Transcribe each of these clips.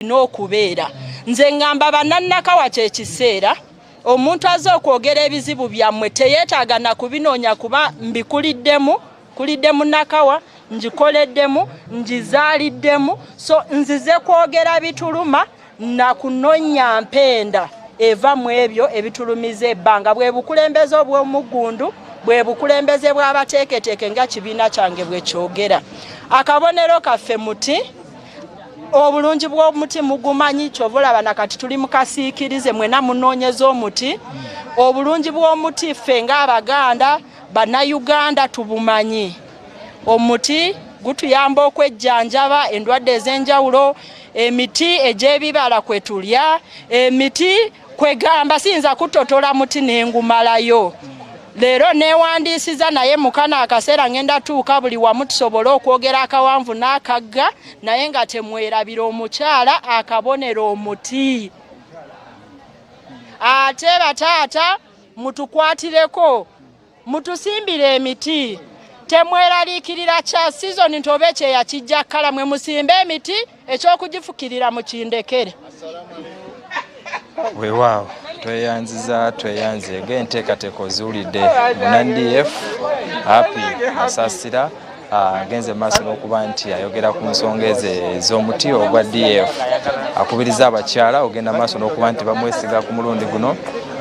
N'okubeera nze ŋŋamba bannannakawa, kyekiseera omuntu azze okwogera ebizibu byammwe teyeetaaga na kubinoonya, kuba mbikuliddemu, kulidde munnakawa, ngikoleddemu, ngizaaliddemu. So nzize kwogera bituluma na kunonya mpenda eva mu ebyo ebitulumiza ebbanga. Bwe bukulembeze obw'omuggundu, bwe bukulembeze bw'abateeketeeke nga kibiina kyange bwe kyogera. Akabonero kaffe muti. Obulungi bw'omuti mugumanyi, kyova olaba nakati tuli mu kasiikirize, mwena munoonyeza omuti. Obulungi bw'omuti ffe ng'Abaganda, Bannayuganda, tubumanyi. Omuti gutuyamba okwejjanjaba endwadde ez'enjawulo. Emiti egy'ebibala kwe tulya, emiti kwegamba siyinza kutotola muti nengumalayo. Leero newandiisiza, naye mukano akaseera ngenda tuuka buli wamu tusobole okwogera akawanvu n'akagga, naye nga temwerabira omukyala akabonero omuti. Ate bataata, mutukwatireko, mutusimbire emiti. Temweraliikirira kya sizoni nti oba ekyeya kijja kkala. Mwe musimbe emiti, ekyokugifukirira mukindekere. Weewaawo, tweyanziza, tweyanze enteekateeka oziwulidde. Munandf Happy Asasira agenze maaso n'okuba nti ayogera ku nsonga ezo ez'omuti ogwa DF, akubiriza abakyala ogenda maaso n'okuba nti bamwesiga ku mulundi guno,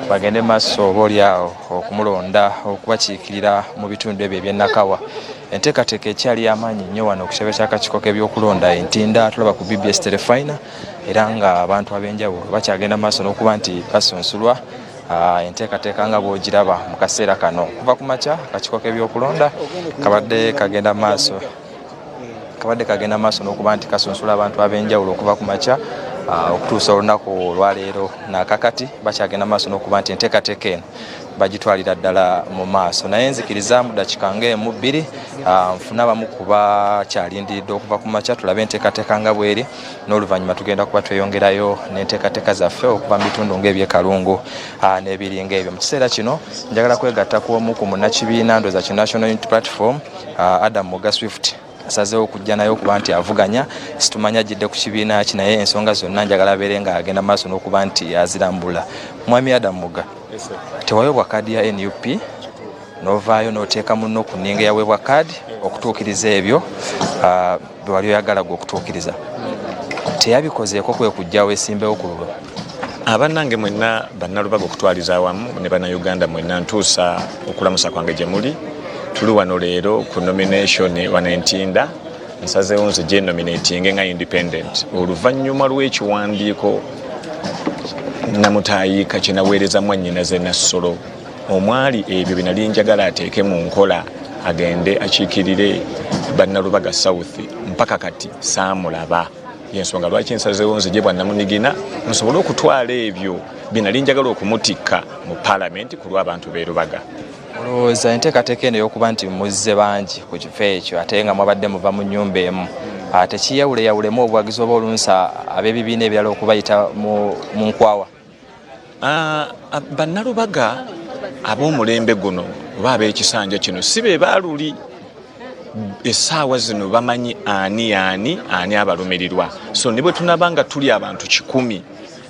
bagende maaso oba oliawo okumulonda okubakiikirira mu bitundu ebyo ebyennakawa. Enteekateeka ekyali y'amaanyi nnyo wano ku kitebe ky'akakiiko k'ebyokulonda Entinda. Tulaba ku BBS Terefayina, era nga abantu ab'enjawulo bakyagenda maaso n'okuba nti basunsulwa. Enteekateeka nga bw'ogiraba mu kaseera kano, kuva ku makya akakiiko k'ebyokulonda kabadde kagenda maaso n'okuba nti kasunsula abantu ab'enjawulo okuva ku makya okutuusa olunaku olwaleero. Nakakati bakyagenda maaso n'okuba nti enteekateeka eno bagitwalira ddala mu maaso, naye nzikiriza mu dakiika ng'emu 2 nfune abamu kuba kyalindiridde okuva ku makya, tulabe enteekateeka nga bweri, n'oluvannyuma tugenda kuba tweyongerayo n'enteekateeka zaffe okuva mu bitundu ng'ebyekalungu n'ebiringa ebyo. Mu kiseera kino njagala kwegatta ku omu ku munnakibiina, ndowooza ki National Unity Platform, Adam Muga Swift, asazeewo okujja naye okuba nti avuganya. Situmanya ajjidde ku kibiina ki, naye ensonga zonna njagala abeere nga agenda maaso n'okuba nti azirambula. Mwami Adam Muga, tewaweebwa kaadi ya NUP, n'ovaayo n'oteeka munno ku nninga eyaweebwa kaadi okutuukiriza ebyo bye wali oyagala gwe okutuukiriza. Teyabikozeeko kwe kujja weesimbewo ku lulwo? Abannange mwenna Bannalubaga okutwaliza awamu ne Bannayuganda mwenna, ntuusa okulamusa kwange gye muli. Tuli wano leero ku nomination wano Entinda. Nsazeewo nze gye nominatinge nga independent oluvannyuma lw'ekiwandiiko namutayiika kye naweereza mwannyinaze Nassolo, omwali ebyo bye nali njagala ateeke mu nkola, agende akiikirire Bannalubaga South. Mpaka kati saamulaba. Yensonga lwaki nsazeewo nzije bwannamunigina, nsobole okutwala ebyo bye nali njagala okumutikka mu Paalamenti ku lw'abantu b'e Lubaga. Olowooza enteekateeka eno ey'okuba nti muzze bangi ku kifo ekyo, ate nga mwabadde muva mu nnyumba emu, tekiyawuleyawulemu obuwagizi oba olunsa ab'ebibiina ebirala okubayita mu nkwawa? Bannalubaga ab'omulembe guno oba ab'ekisanja kino si be baaluli. Essaawa zino bamanyi ani yaani, ani abalumirirwa. So ne bwe tunaba nga tuli abantu 100,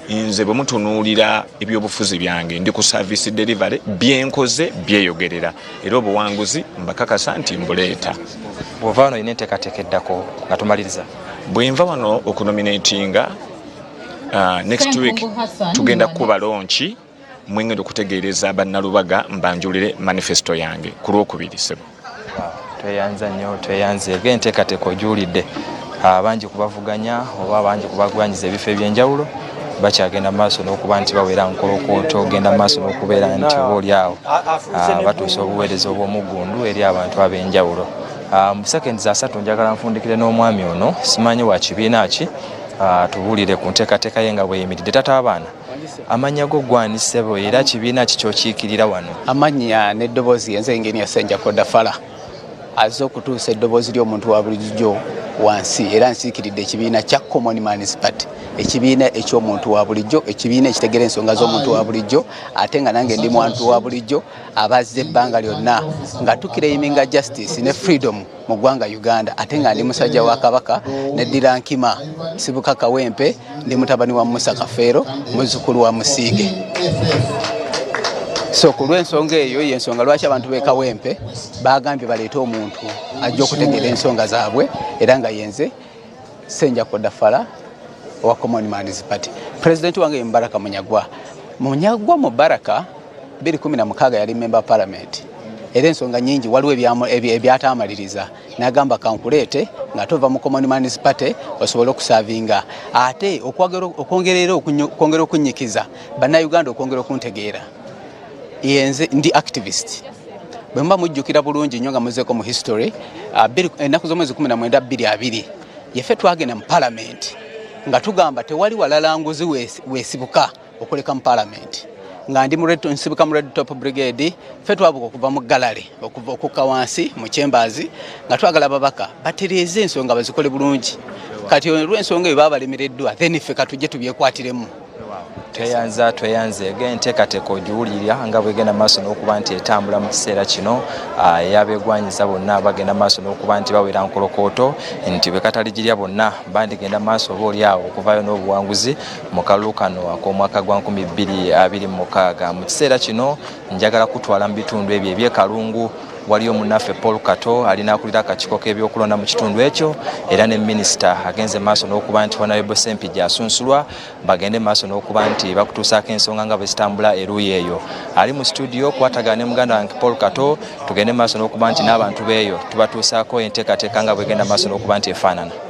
nze bwe mutunuulira ebyobufuzi byange, ndi ku service delivery. Byenkoze byeyogerera, era obuwanguzi mbakakasa nti mbuleeta. Bw'ova wano, olina enteekateeka eddako nga tumaliriza? Bwe nva wano okunominatinga, next week tugenda kukuba launch mwengenda okutegeereza Bannalubaga, mbanjulire manifesto yange ku Lwokubiri, sebo. Tweyanza nnyo, tweyanze. Enteekateeka ogiwulidde. Abangi kubavuganya oba abangi kubagulanyiza ebifo ebyenjawulo bakyagenda maaso n'okuba nti bawera nkolokooto, ogenda maaso n'okubeera nti oba oli awo batuusa obuweereza obw'omuggundu eri abantu ab'enjawulo. Mu seconds 30 njagala nfundikire n'omwami ono, simanyi wa kibiina ki, tubuulire ku nteekateeka ye nga bweyimiridde. Tata abaana, amannya go gwani, ssebo, era kibiina ki kyokiikirira wano? Amannya n'eddoboozi, yenze Engenia Senjako Dafala, azze okutuusa eddoboozi ly'omuntu wa bulijjo wansi, era nsiikiridde ekibiina kya Common Man's Party. Ekibiina eky'omuntu wa bulijjo, ekibiina ekitegeera ensonga z'omuntu wa bulijjo, ate nga nange ndi mwantu wa bulijjo abazze ebbanga lyonna nga tuclaiminga justice ne freedom mu ggwanga Uganda, ate nga ndi musajja wa Kabaka neddira Nkima, sibuka Kawempe, ndi mutabani wa Musa Kafeero, muzzukulu wa Musiige. So ku lw'ensonga eyo, yensonga lwaki abantu b'e Kawempe bagambye baleete omuntu ajja okutegeera ensonga zaabwe, era nga yenze Senjako Dafala owa Common Man's Party. President wange ye Mubaraka Munyagwa. Munyagwa Mubaraka 2016 yali member parliament, era ensonga nyingi waliwo ebyatamaliriza, nagamba kankuleete nga tova mu Common Man's Party osobole okuservinga, ate okwongera era okwongera okunyikiza Bannayuganda okwongera okuntegeera. Yenze ndi activist. Bwe muba mujjukira bulungi nnyo nga muzeeko mu history, ennaku z'omwezi 19 2020, yeffe twagenda mu parliament nga tugamba tewali walala nguzi weesibuka okuleka mu parliament. Nga ndi nsibuka mu Red Top Brigade, ffe twabuka okuva mu galale okuva okukka wansi mu chambers nga twagala ababaka batereeze ensonga, bazikole bulungi. Kati olw'ensonga eyo baba balemereddwa, then ffe katujje tubyekwatiremu. Tweyanza, tweyanzeege. Enteekateeka ogiwulira nga bwegenda maaso n'okuba nti etambula mu kiseera kino. Eyabegwanyiza bonna bagenda maaso n'okuba nti bawera nkolokooto nti bwe kataligirya bonna bandigenda maaso oba oli awo okuvaayo n'obuwanguzi mu kalulu kano ak'omwaka gwa 2026. Mu kiseera kino njagala kutwala mu bitundu ebyo ebyekalungu. Waliyo munnaffe Paul Kato alina akulira akakiiko k'ebyokulonda mu kitundu ekyo, era ne minisita agenze maaso n'okuba nti Honorable Sempijja asunsulwa, bagende maaso n'okuba nti bakutuusaako ensonga nga bwe zitambula eruuyi eyo. Ali mu studio kwatagana ne muganda wange Paul Kato, tugende maaso n'okuba nti n'abantu beeyo tubatuusaako enteekateeka nga bwegenda maaso n'okuba nti efaanana.